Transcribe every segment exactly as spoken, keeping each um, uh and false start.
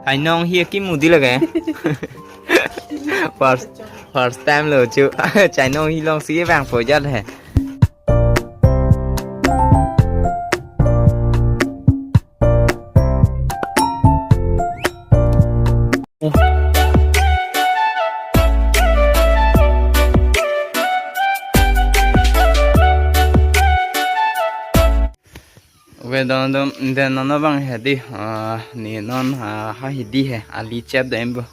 Chainong hi kimu di lake. First, first time lo chu. Chainong hi alongsi vangpo jat he. Okay, don don, den non abang hedi, ah, ne non, ah, ha hedi he, ali chep dampo.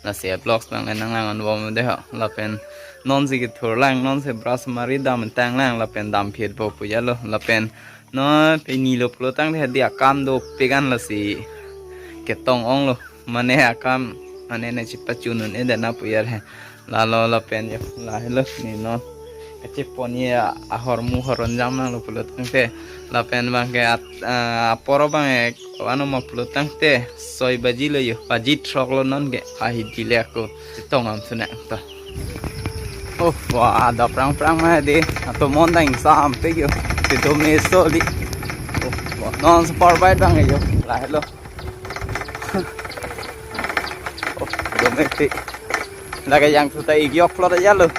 Lasi vlogs abang le nanglang-onbom de ho. Lapen nonsi kethur lang, nonsi brush mari dam tang lang, lapen dam phitpo pu jalo. Lapen non pini lo pulo tangte hedi akam dopik an lasi ketong onglo. Mane akam, mane ne chepachun un-e det na pu jat he. Lalo lapen jo, lahelo ne non. Kachepon ye ahormu horonjam nanglo pulo tangte. Lapen abang ke at-, ah, apor abang ke, ano ma pulo tangte, soi baji lo jo, baji throk lo non ke, ha hedi le ako, chetong am sunak to. Oh, wah, ada prang-prang ma hedi, atomon dang sampik jo, kedo meso di. Oh, wah, non super bike abang jo, lahelo. Oh, domestic. Lake jangthu ta ik jok plot aja lo.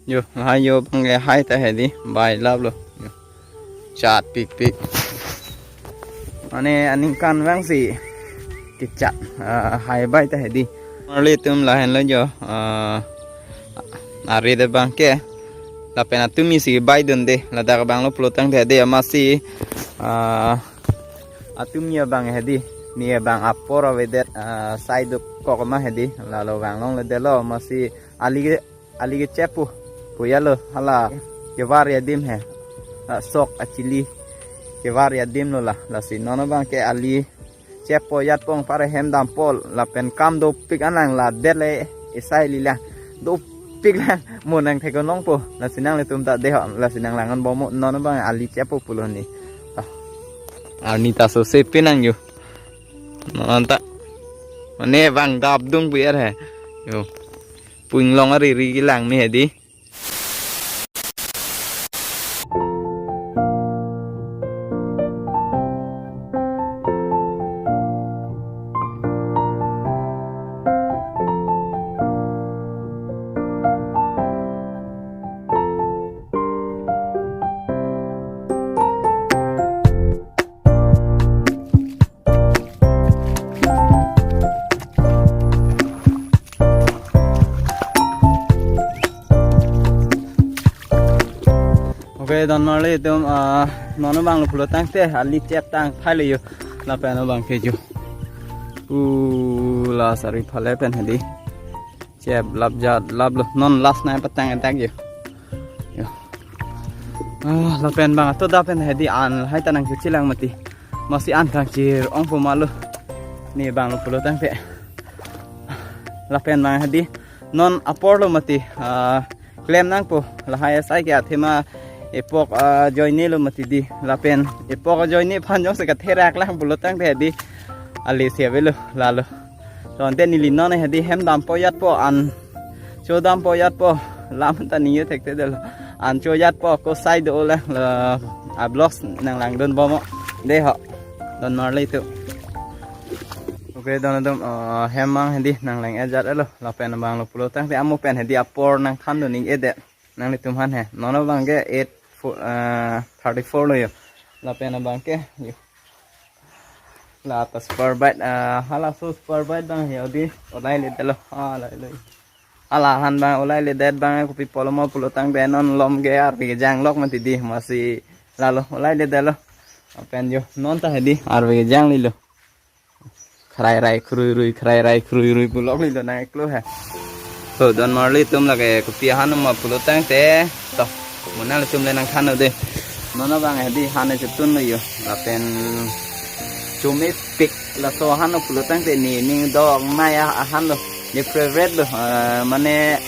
Jo, hai jo abang ke hai ta hedi, bai lap lo. Jo. Chat pikpik. Mane aningkan abangsi kechat, ah, hai bai ta hedi. Arli atum lahenlo jo, ah, ari de abang ke. Lapen atum isi bai dunde, ladak abang lo pulo tangte hedi amatsi, ah, atum ne abang hedi, ne abang apor avedet, ah, sai dokok ma hedi, lalo vanglongledetlo, amatsi ali ke, ali kecheppo pu jalo, hala kevar adim he, ah, sok achili kevar adim lo la, lasi non abang ke ali cheppo jatpo, pare hem dampo, lapen kam dopik an lang, la det le esai li lang, dopik lang, mo nangthek-un longpo, lasi nanglitum ta de ho, lasi nanglang-onbom non abang ali cheppo pulo ni. Ah. Arni ta so se pinang jo. Non ta. Mane vang dap dung pu jat he. Jo. Pu inglong ari ri kelang me hedi. Okay, don marli atum, ah, non abang lo pulo tangte, ali chep tang thai le jo, lapen abang ke jo. Uh, la sari phale pen hedi. Chep lap jat lap lo, non last night patang attack jo. Jo. Ah, lapen abang ato da pen hedi an hai ta nangchilang mati. Amatsi an kangchir ongpo ma lo. Ne abang lo pulo tangte. Lapen abang hedi non apor lo mati. Ah, klem nangpo. Lahai asai ke athema epok, ah, ajoine lo mati di. Lapen epok ajoine aphan jongsi katherak lang pulo tangte hedi. Ali si avelo lalo. Tangte neli non hedi hem dampo jatpo, an cho dampo jatpo, lam ta ningje thekthedetlo. An cho jatpo, ko sai do le, la, a vlogs nanglangdunbom de ho. Don marli atum. Okay, don atum, ah, hem abang hedi nangleng-et jat-etlo. Lapen abang lo pulo tangte amo pen hedi apor nangthandun ning-edet. Nanglitum aphan he. Non abang ke eight four, ah, thirty-four lo jo. Lapen abang ke jo. La ta super bike, ah, halaso super bike abang he hedi. Olailedetlo. Hala lo. Hala aphan abang olaile det abang kopi pulo ma pulo tangte non lom ke arve kejang lok mati di, amatsi lalo olailedetlo. Lapen jo non ta hedi arve kejang lilo. Khrai rai khrui rui, khrai rai khrui rui pu lok lilo nang eklo he. To don marli atum, lake kopi ahan ma pulo tangte. To, mo nanglitum le nangthan-o de. Non abang hedi han chetun lo jo. Lapen chomepik laso ahan pulo tangte ne ning dok nai ahan lo. Ne favorite lo. Eh, mane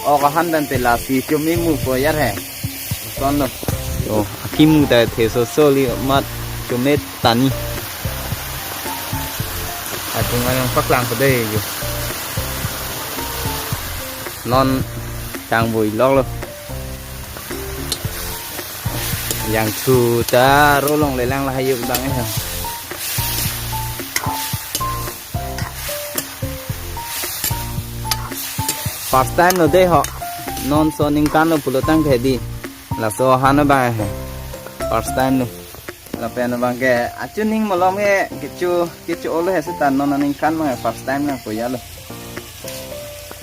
ok ahan tangte lasi chome mupo jat he. Son lo. To, akimu ta the soso li mat chome tani. Atung ayong paklang ko de jo. Non chang bui lok lo. Jangthu ta ro longle lang lahai jo abang he. First time lo dei ho. Non so ningkan lo pulo tangte dei. Laso ahan abang he. First time lo. Lapen abang ke achuning malom ke kecho kecho olo he seta non aningkan abang first time nangpo ya lo.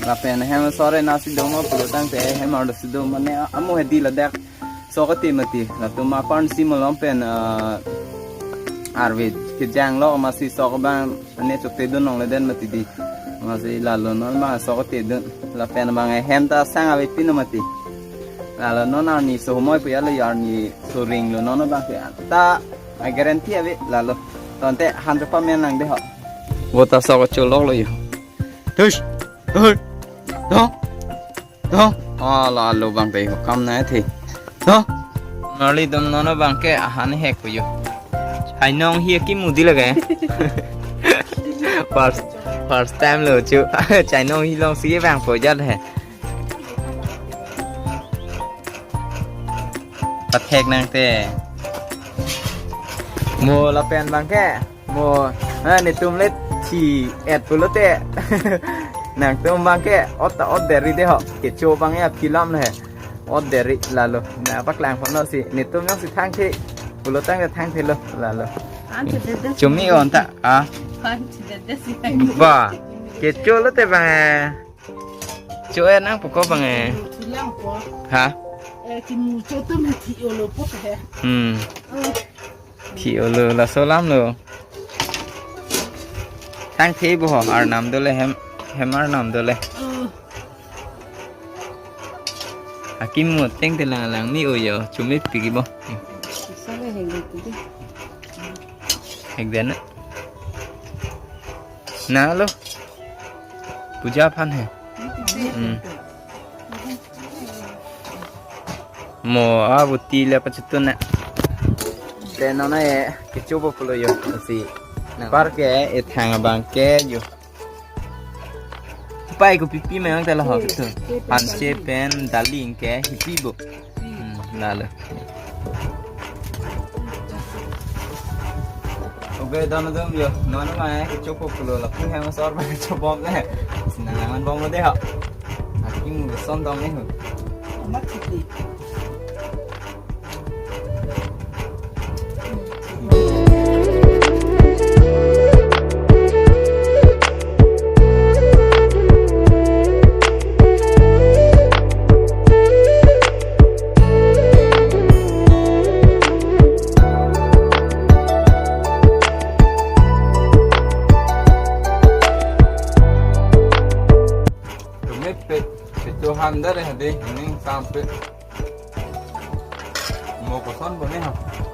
Lapen hem sore nasi doma pulo tangte hem arlo si do mane amu he dei ladak. So kati mati. Latum apar si malom pen, ah, arve kejang lo masi so abang ane chokte dun longle den mati dei. Masi lalo non ma so kati dun. Lapen abang hem ta sang ave pin mati. Lalo non arni so humoi pu ya lo arni so ring lo non abang ke ta a guarantee ave lalo. Tangte han jo pamen lang dei ho. Bo ta so kacholok lo yo. Tush. Tush. Tush. To, ah, lalo abang ke kam na the. To, neli dom non abang ke ahan hek ko yo. Chainong hi kimu dei lake. First, first time lo chu. Chainong hi long si vangpo jat he. Pathek nangte. Mo lapen abang ke. Mo, ha, netum le thi-et pulote. Nangtum abang ke ot ta ot deri dei ho. Kecho abang ya film le. Ot deri lalo. Na paklang phono si. Netum nang si thangthe. Pulo tangte thangthe lo lalo. An si dede. Chumi on ta. Ah. An si dede si. Ba. Kecho lote abang. Cho-et nangpo ko abang. Kilang po. Ha? Eh, kimu cho tum thi-olo po he. Hmm. Oh. Thi-olo laso alam lo. Thangthe bo ho arnam dole hem hem arnam dole. Oh. Akim mo teng te lang lang mi o yo chumi piki bo. Sale heng tu dei. Hek den na. Na lo. Puja aphan he. Hmm. Mo abuti le pachutun na. Te non na e kecho bo pulo yo si. Apar ke ethang abang ke yo. Pai ko pipi me ang tala ho tu. Hanse pen daling ke hipi bo. Hmm, lalo. Oke, don dum yo. Non ma e kecho bo pulo lapu hem sor ba kecho bom le. Sinang langan bom dei ho. Akim son dong ne ho. Amat kiti. Tumit pe, pe cho han da re hade, ning sam pe. Mo koson bo ne ha.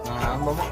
Ah, bo mo.